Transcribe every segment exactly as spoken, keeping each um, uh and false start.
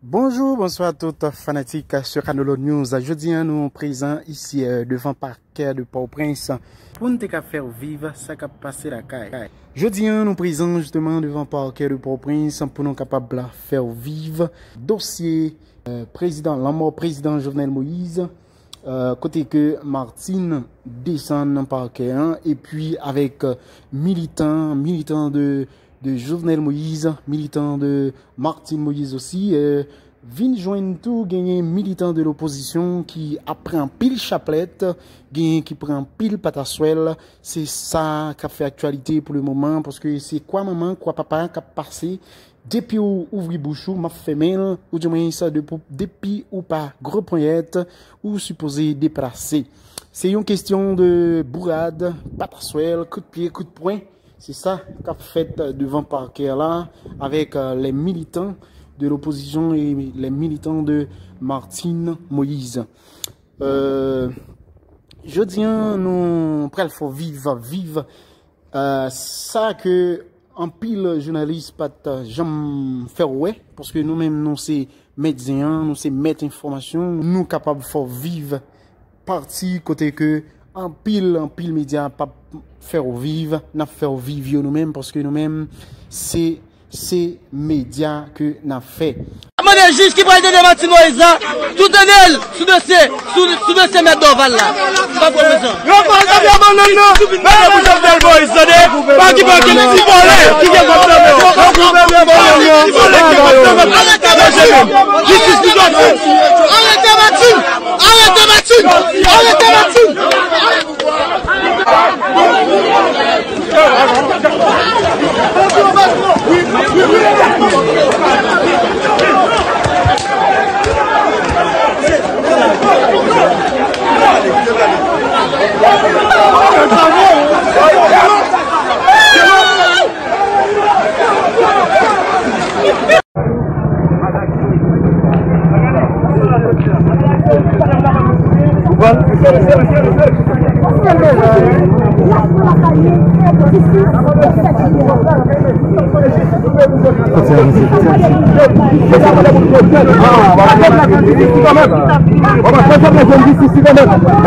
Bonjou, bonswa tout fanatik sou Kanolo News. Jodi a, nou prezan isi, euh, devan pakè de Pòtoprens pou n te ka fè w viv sa k ap pase lakay. Jodi a, nou prezan jisteman devan pakè de Pòtoprens pou nou kapab fè w viv dosye, euh, prezidan, lanmò prezidan Jovenel Moïse, euh, kote ke Martine desann nan pakè an, epi avèk, euh, militan, militan de, de Jovenel Moïse, militan de Martine Moïse osi, euh, vin jwenn tou genyen militan de lopozisyon ki ap pran anpil chaplèt, genyen ki pran anpil pataswèl. Se sa k ap fè aktyalite pou le moman, paske se kwa manman, kwa papa k ap pase. Depi w ouvri bouch ou, m ap fèmen l, oudimwens depi, depi ou pa gwo ponyèt, ou sipoze deplase. Se yon kesyon de bourad, pataswèl, kout pye, kout pwen. Se sa k ap fèt devan pakè la avèk, euh, les militants de l'opposition et les militants de Martine Moïse. Euh, jodi a, nou pral fè w viv, viv, euh, sa ke anpil jounalis pa t janm fè w wè, paske nou menm, nou se mèt zen an, nou se mèt enfòmasyon, nou kapab fè w viv pati kote ke anpil, anpil medya p ap fè w viv, n ap fè w viv yo nou menm, paske nou menm, se, se medya ke n ap fè. Mande jij ki pral tande Martine Moïse la, tou tande l sou dosye, sou, sou dosye mèt Dorval la. Pa pran prezan. Yo pa tande abandonn nan. Mande pou Jovenel Moïse, tande. Pa ki pa ki ti vòlè ki gen kòb nan men yo. Pa ki ti vòlè ki gen kòb nan men yo. Arete Martine. Jistis pou Martine. Arete Martine. Arete Martine. Arete Martine.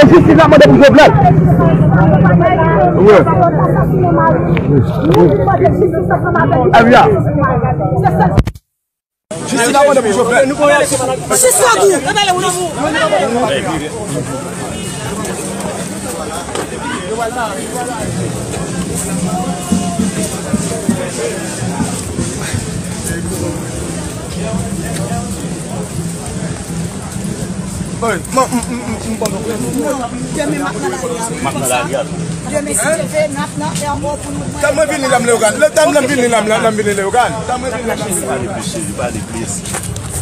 Jistis la mande pou Jovenel. Jistis la mande pou Jovenel. Demen m ap nan lari a. M ap nan lari a. Demen, si Dye vle, n ap nan R O pou nou pran. Tan mwen vini la, m Leyogàn. Lè tan mwen vini la, m la, m vini Leyogàn. Tan mwen vini la, m vini Leyogàn. Pale plis, cheri, pale plis.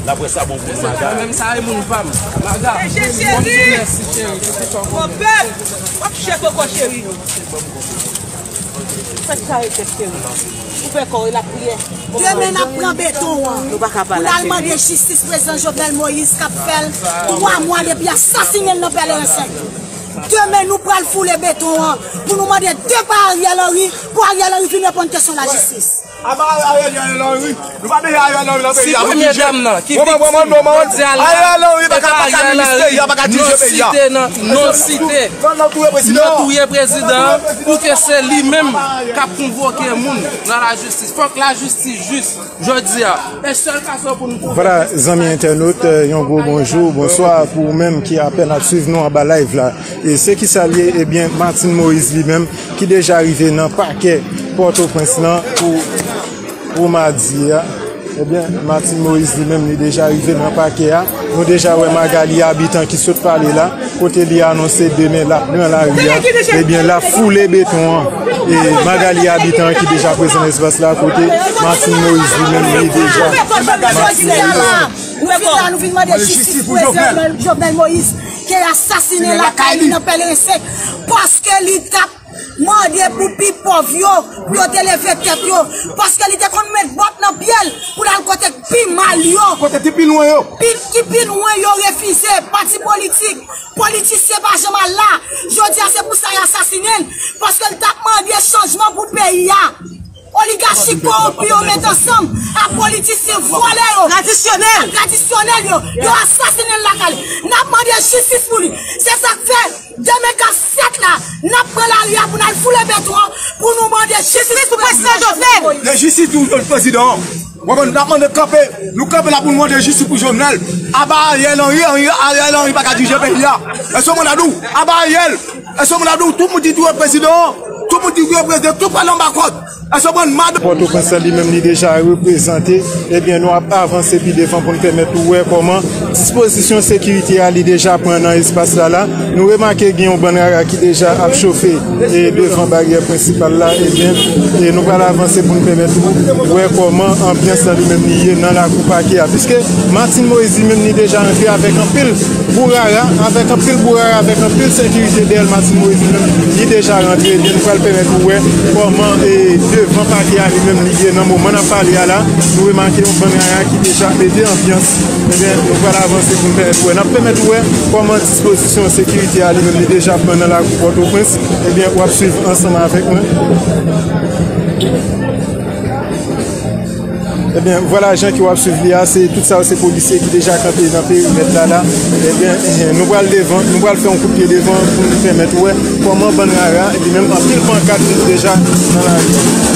L ap wè sa bon pou nou, maga. Menm sa, e moun pa m. Maga, bon, mèsi, cheri, pou tout sa. Bon, bèl. W ap chèche kò, cheri. Fèt kare tèt, cheri. Ou fè kò, e lapriyè. Demen n ap pran beton an. Nou pa ka pale. Pou n al mande jistis prezidan Jovenel Moïse k ap fè l twa mwa depi asasinen l nan Pèleren senk. Demen nou pral foule beton an pou nou mande depa Ariel Henry, pou Ariel Henry vin reponn kesyon lajistis. Apa Ariel Henry, nou pa bezwen Ariel Henry nan peyi a. Si premye dam nan ki viktim, jodi a la, Ariel Henry pa ka, pa ka minis peyi a, pa ka dirije peyi a. Non site, non site. Non, non, touye prezidan. Non touye prezidan an, pou ke se li menm k ap konvoke moun nan lajistis. Fòk lajistis jis jodi a. E sèl fason pou nou pwouve. Vwala, zanmi entènot, euh, yon gwo bonjou, bonswa pou ou menm ki apèn ap swiv nou anba live la. E se ki sa l ye, ebyen, Martine Moïse li menm, ki deja rive nan pakè Pòtoprens lan pou, pou madi a. Ebyen, Martine Moïse li menm, li deja rive nan pakè a. Nou deja wè Magalie Habitant ki sot pale la, kote li anonse demen l ap pran lari a. Ebyen, l ap foule beton an. E Magalie Habitant ki deja prezan nan espas la, kote Martine Moïse li menm, li deja. Martine Moïse. Nou vin la, nou vin mande jistis pou prezidan Jovenel Moïse, ke asasinen lakay li nan Pèleren senk, paske li t ap mande pou pi pòv yo, pou yo te leve tèt yo, paske li te konn met bòt nan pye l pou l al kote k pi mal yo. Kote ki pi lwen yo. Pi, ki pi lwen yo refize, pati politik, politisyen pa janm al la. Jodi a, se pou sa y asasinen l, paske l t ap mande chanjman pou peyi a. Oligachi kowonpi yo met ansanm ak politisyen vòlè yo, tradisyonèl, tradisyonèl yo, yo asasinen l lakay li. N ap mande jistis pou li. Se sa k fè demen k ap sèt la, n ap pran lari a pou n al foule beton an, pou nou mande jistis pou prezidan Jovenel Moïse. Jistis pou prezidan an. W konprann, n ap mande kanpe, nou kanpe la pou nou mande jistis pou Jovenel. Aba Ariel Henry, Henry, Ariel Henry pa ka dirije peyi a. Èske w konprann sa m di w? Aba Ariel. Èske w konprann sa m di w? Tout moun ki dwe prezidan an, tout moun ki dwe prezidan, tout pral anba kòd. Èske w konprann, madanm? Pòtoprens la li menm li deja reprezante. Ebyen, nou ap avanse pi devan pou n pèmèt ou wè kòman dispozisyon sekirite a li deja pran nan espas la la. Nou remake gen yon bann rara ki deja ap chofe e devan baryè prensipal la, ebyen, e nou pral avanse pou n pèmèt ou wè kòman anbyans lan li menm li ye nan lakou pakè a. Piske Martine Moïse li menm li deja rantre avèk anpil bourara, avèk anpil bourara, avèk anpil sekirite dèyè l, Martine Moïse li menm li deja rantre, ebyen, nou pral pèmèt ou wè kòman e devan pakè a li menm li ye nan moman n ap pale a la. Nou remake yon bann rara ki deja mete anbyans. Ebyen, nou pral avanse pou n pèmèt ou wè. N ap pèmèt ou wè kòman dispozisyon sekirite a li menm li deja pran nan lakou Pòtoprens. Ebyen, w ap swiv ansanm avèk mwen. Ebyen, vwala jan ke w ap swiv li a, se tout sa yo se polisye ki deja kanpe nan perimèt la la. Ebyen, eh, nou pral devan, nou pral fè yon kout pye devan pou nou pèmèt ou wè kòman bann rara, epi menm anpil pankat deja nan lari.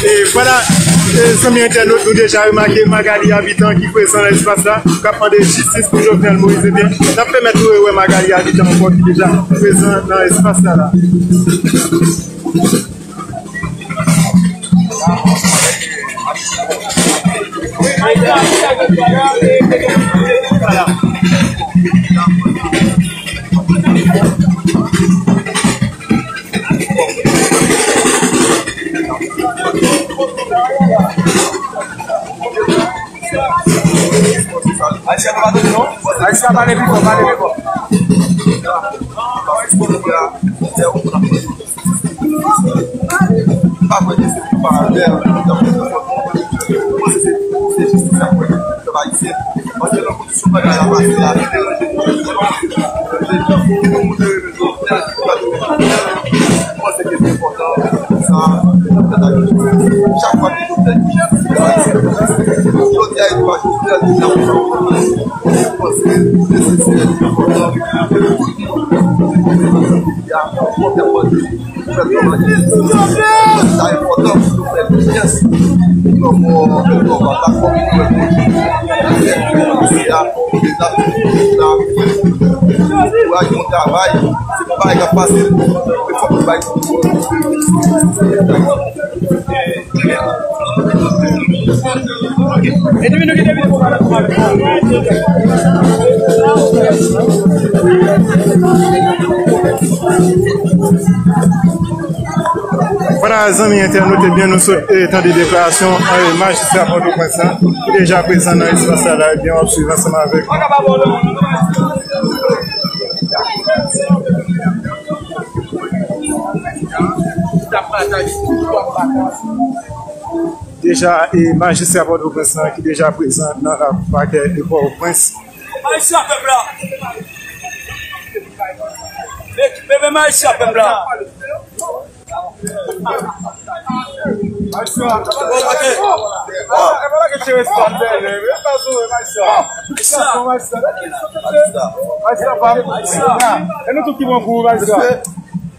E vwala, e, zanmi entènot, nou deja remake Magalie Habitant ki prezan nan espas la, k ap mande jistis pou Jovenel Moïse. Ebyen, n ap pèmèt nou rewè Magalie Habitant ankò ki deja prezan nan espas la la. Ayisyen, pale pi fò, pale pi fò. M pa kwè ke se pou pa lè, mwen panse se, se jistis ap fè pèp ayisyen. Paske nan kondisyon bagay la pase la, li deranje nou. Mwen panse ke se enpòtan sa, chak fwa ke Jovenel di jistis, jodi a, e pa Jovenel ki ap fè. Mwen panse se nesesè, enpòtan, pou pèp la mande. Sa enpòtan pou nou fè konfyans. Kòman, kòman, pa kòman nou fè konfyans. Se a, se a, se a. Kouraj, bon travay. Se pa yon bagay k ap fasil, men fòk nou bay. Vwala, zanmi entènot, ebyen, nou sot, eh, tande deklarasyon, eh, majistra Pòtoprens lan, ki deja prezan nan espas la, la, ebyen, w ap swiv ansanm avèk nou. Deja, e majistra Pòtoprens lan ki deja prezan nan lakou pakè de Pòtoprens. Majistra pèp la! Bebe majistra pèp la! Majistra! Majistra! Majistra! E nou tout ki pran kou, majistra!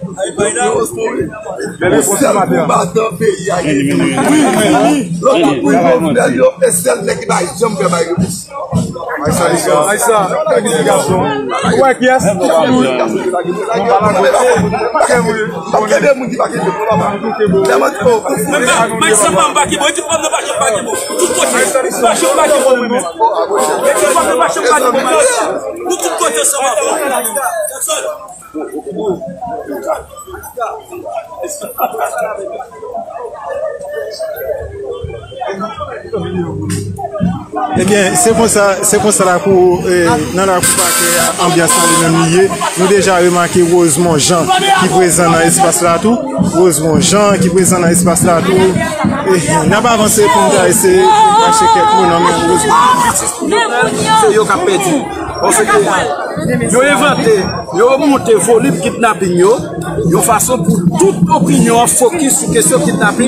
Bèl repons maten an. Konbatan peyi a gen tou. Wi, men wi. Lòt ap wi Jovenel yo, e sèl nèg ki pa janm fè bay repons. Ayisa, Ayisa, Ayisa, ou wè kiyès? Pa kenbe moun ki pa kenbe, papa. Lè mwen di, oh, Ayisa, pa m pa kenbe, ekip pa m nan pa janm pa kenbe. Tout kote, pa janm pa kenbe mwen menm. Ekip pa m nan pa janm pa kenbe mwen. Nou tout kote ansanm avè w. Ebyen, se konsa, se konsa lakou, eh, nan lakou pakè a, anbyans lan li menm li ye. Nou deja remake Rosemond Jean ki prezan nan espas la tou. Rosemond Jean ki prezan nan espas la tou. Eh, n ap avanse pou n ta eseye mache kèk moun nan men Rosemond. Se yo k ap pèdi. Paske yo envante, yo monte volim kidnaping yo, yon fason pou tout opinyon an fokis sou kesyon kidnaping.